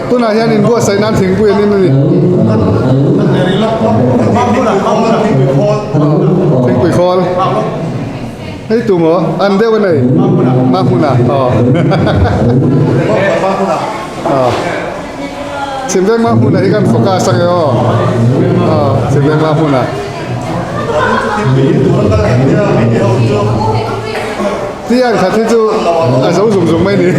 Tunah hian inbuatsaih nan thingpui an in a ni. Thingpui khawl. Hei tu maw? An deuh a nei. Mahmuna. Aw. Aw. Chhimveng Mahmuna hi kan focus ang e aw. Aw, Chhimveng Mahmuna. Tiang khat hi chu a zo zung zung mai ni.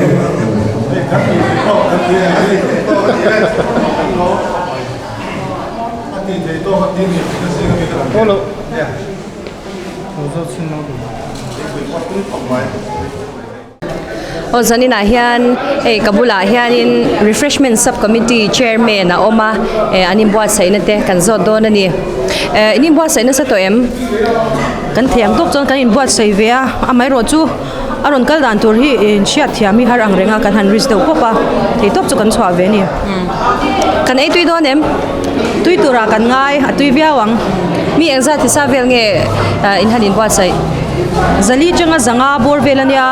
Aw zaninah hian hei ka bulah hianin refreshment sub committee chairman a awm a eh an inbuatsaihna te kan zawt dawn a ni eh in inbuatsaih nasa tawh em? Kan thiam tawk chuan kan inbuatsaih ve a amaherawh chu a rawn kal dan tur hi inhriat thiam hi har ang reng a kan han risk deuh pawp a thei tawp chu kan chhuah ve a ni. Kan ei tui dawn em? Tui turah kan ngai a tui viau ang. Mi engzat hisa vel nge in han inbuatsaih? Zali changa zanga bawr vel a nia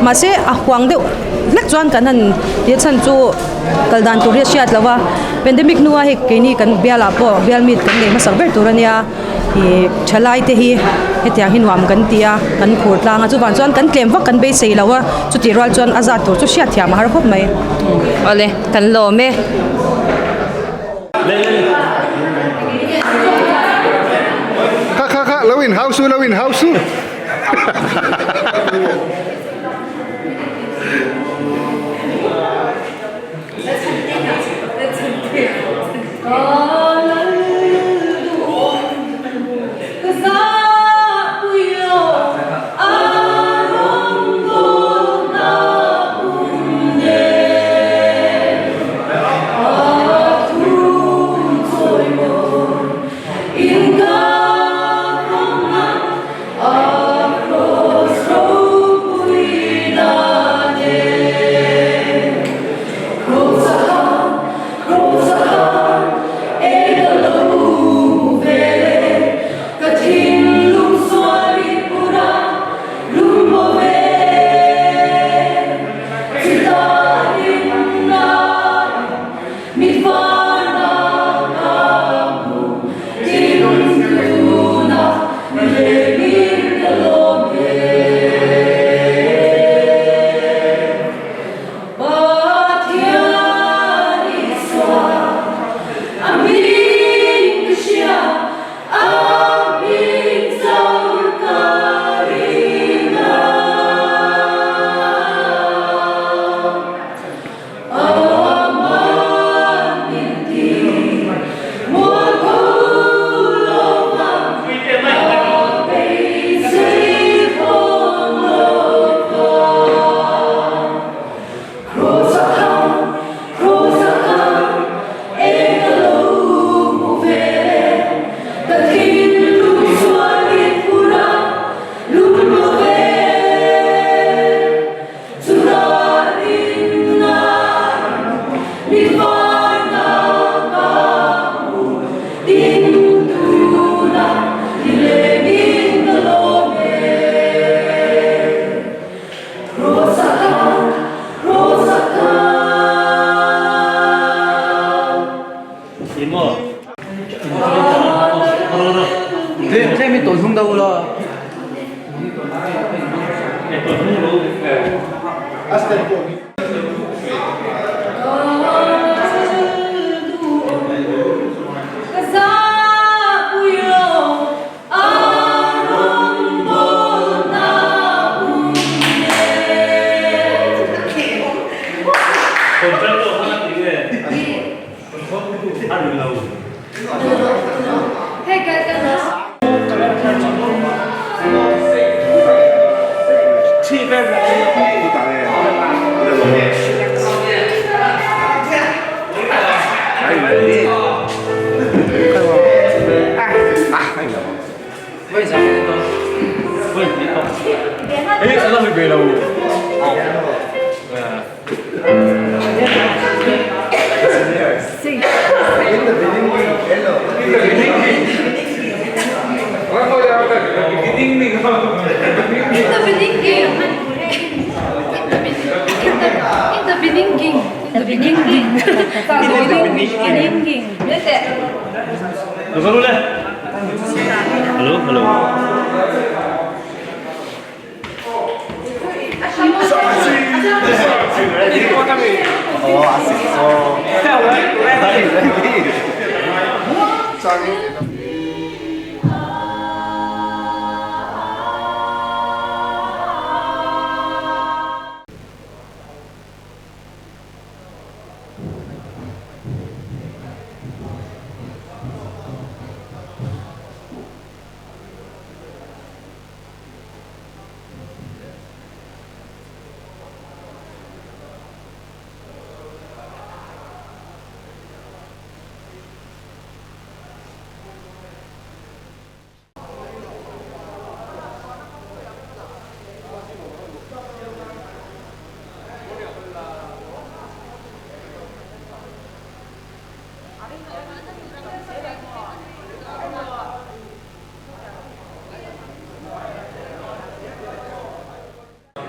mahse a huang deuh hlek chuan kan han tih chhan chu kal dan tur hi a hriat loh a pandemic hnua hei keini kan bialah pawh bial meet kan nei hmasak ber tur a nia ih thalai te hi hetiang hi nuam kan ti a kan phur tlang a chuvang chuan kan tlem vak kan beisei lo a chutih rual chuan a zat tur chu hriat thiam a har khawp mai. Awle kan lawm e. Kha kha kha lo in hau su lo in hau su.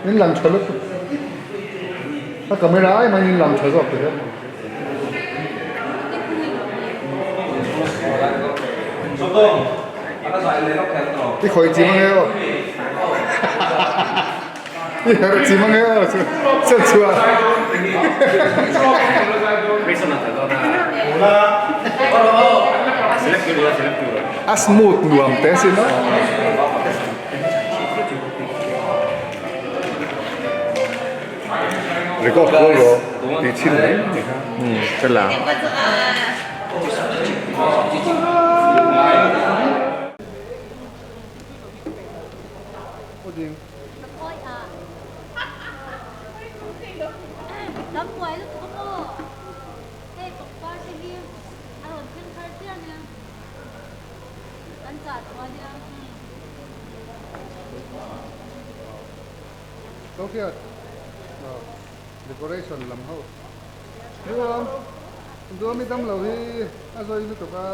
In lang tha lutuk a camera ai mai in lang tha zawk ti hian. I khawih chi mang e aw I herh chi mang e aw chu chhuah. A smooth nuam te sin aw. Record kual rawh tih chhin mai mai kha. Ka la. Sophia decoration lam ho nuam nuam i dam lo hi a zawi lutuk a.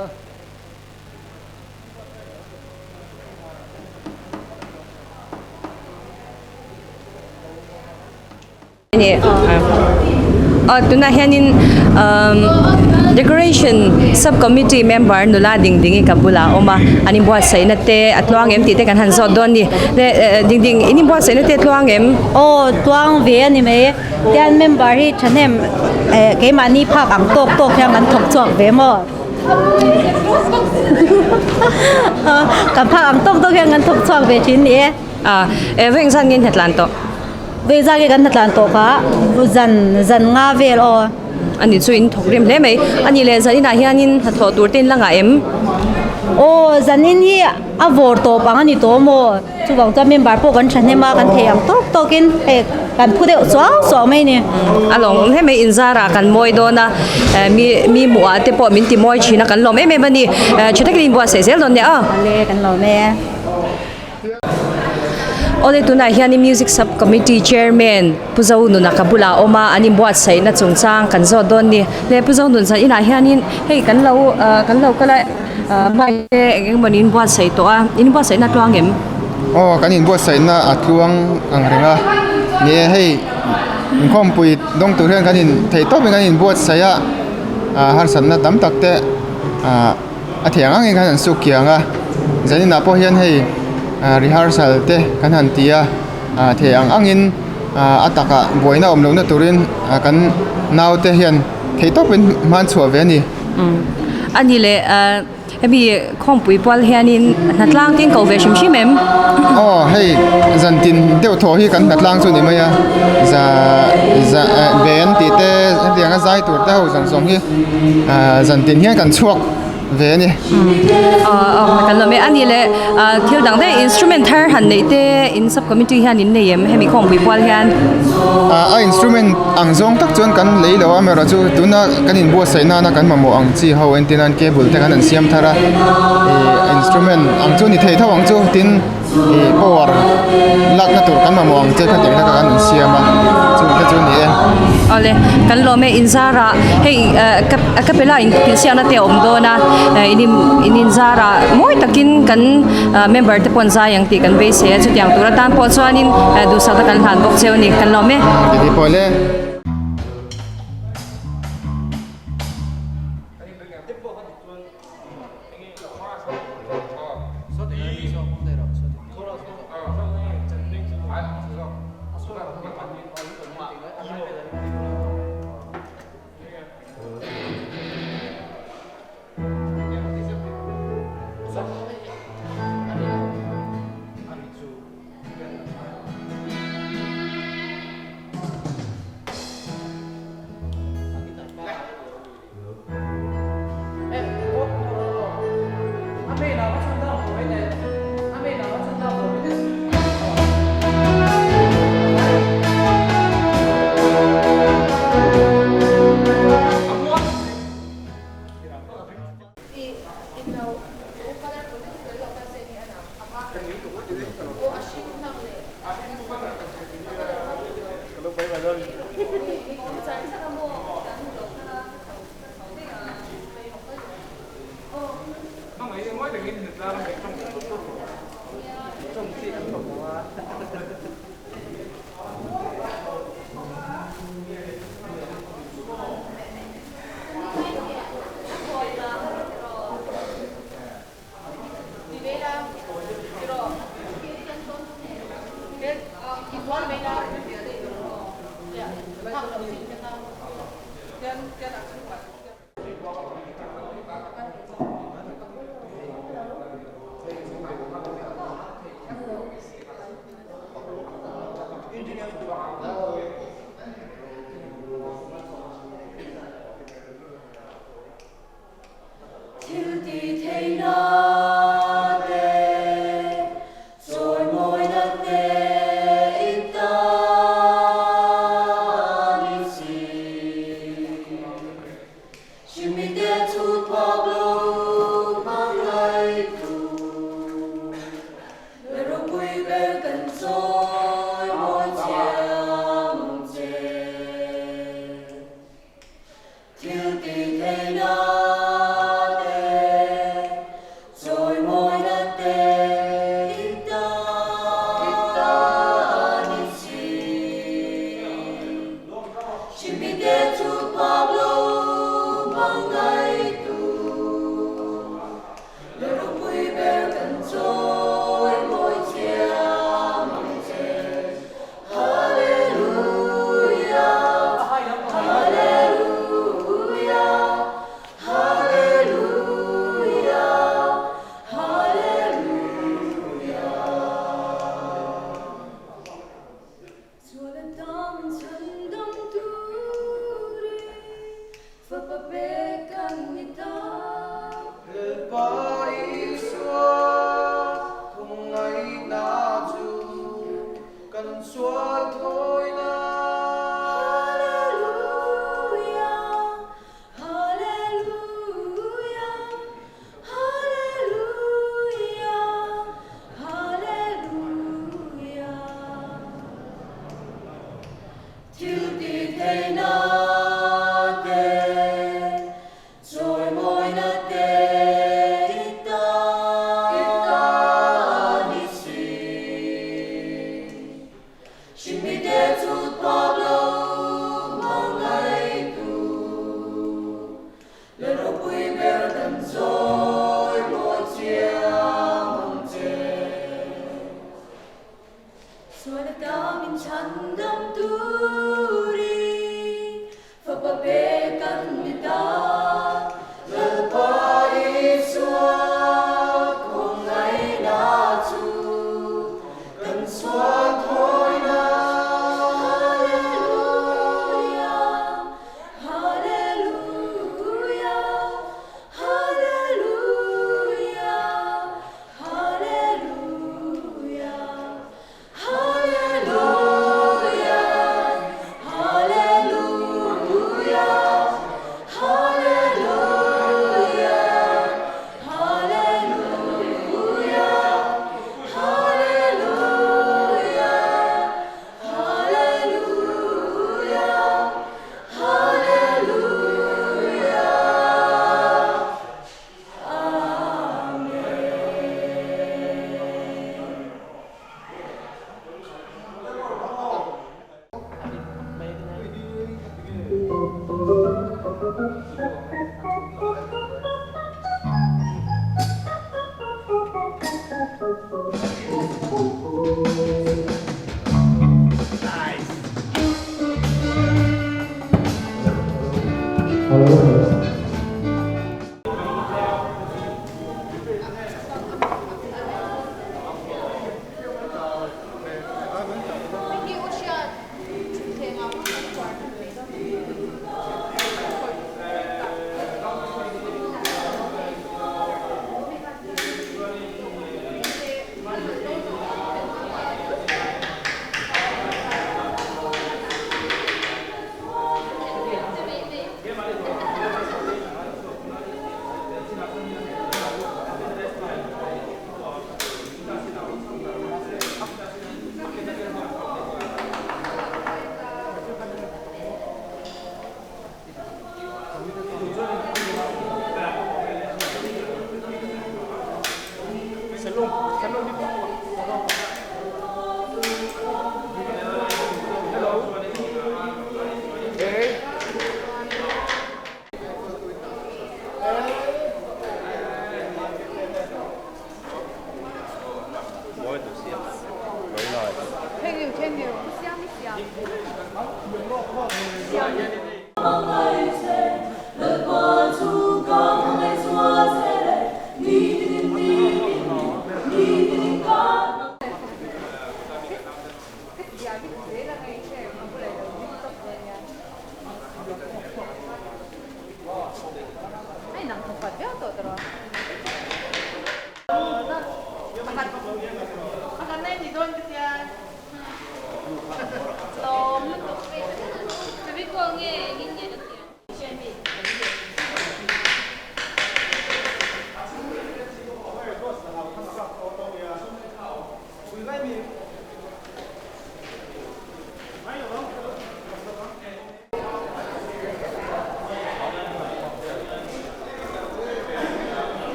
Tunah hianin decoration sub committee member nula ding ding hi ka bulah a awm a an inbuatsaihna te a tluang em tih te kan han zawt dawn a ni ding ding in inbuatsaihna te a tluang em? Aw tluang ve a ni mai tian member hi thahnem eh keimahni phak ang tawk tawk hian kan thawk chhuak ve maw kan phak ang tawk tawk hian kan thawk chhuak ve thin ni e. A vawi engzat nge in hnatlan tawh? Vawi engzat nge kan hnatlan tawh kha zan zan nga vel aw. A ni chu in thawk rem hle mai. A ni leh zan inah hianin hnathawh tur te in la ngah em? Aw zan in hi a vawr tawp ang a ni tawh maw? Chuvang chuan member pawh kan thahnem a, kan thei ang tawk tawkin hei kan phu deuh suau suau mai a ni. A lawmawm hle mai, inzarah kan mawi dawn a, mi mi hmuhah te pawh min ti mawi thin a, kan lawm em em a ni. Tha takin inbuatsaih zel dawn nia aw. Awle kan lawm e. Awle tunah hianin Music Sub Committee Chairman Pu Zonuna ka bulah a awm a, an inbuatsaihna chungchang kan zawt dawn a ni. Le Pu Zonun zan inah hianin hei kan lo ah kan lo kal a ah mic te eng eng emawni in buatsaih tawh a, in buatsaihna a tluang em? Aw kan inbuatsaihna a tluang ang reng a, ni e hei inkhawmpui dawng tur hian kan in theih tawpin kan inbuatsaih a, ah harsatna tam tak te ah a thei ang angin khan an suk kiang a. Zaninah pawh hian hei rehearsal te kan han ti a thei ang angin a takah buaina awm lohna turin kan naute hian theih tawpin hman chhuah ve a ni. A ni leh hemi khawmpui pual hianin hnatlang tin ko ve hrim hrim em? Aw hei zantin deuh thaw hi kan hnatlang chu ni mai a za za ben tih te hetianga zai tur te ho zawng zawng hi zantin hian kan chhuak ve a ni. Aw kan lawm e. A ni leh thil dang daih instrument thar han neih te in sub committee hian in nei em hemi khawmpui pual hian? A instrument ang zawng tak chuan kan lei lo a amaherawh chu tuna kan inbuatsaih nana kan mamawh ang chi ho entir nan cable te kan han siam thar a ih instrument ang chu ni thei tho ang chu tin ih power lakna tur kan mamawh ang che khatiang taka kan insiam a chung te chu a ni e. Awle kan lawm e inzarah hei a kapela in insiakna te a awm dawn a in in inzarah mawi takin kan member te pawh an zai ang tih kan beisei a chutiang tur atan pawh chuanin duhsakna kan hlan bawk cheu a ni kan lawm e. Titi pawh le.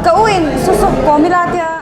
Ka u in susuk komila tia.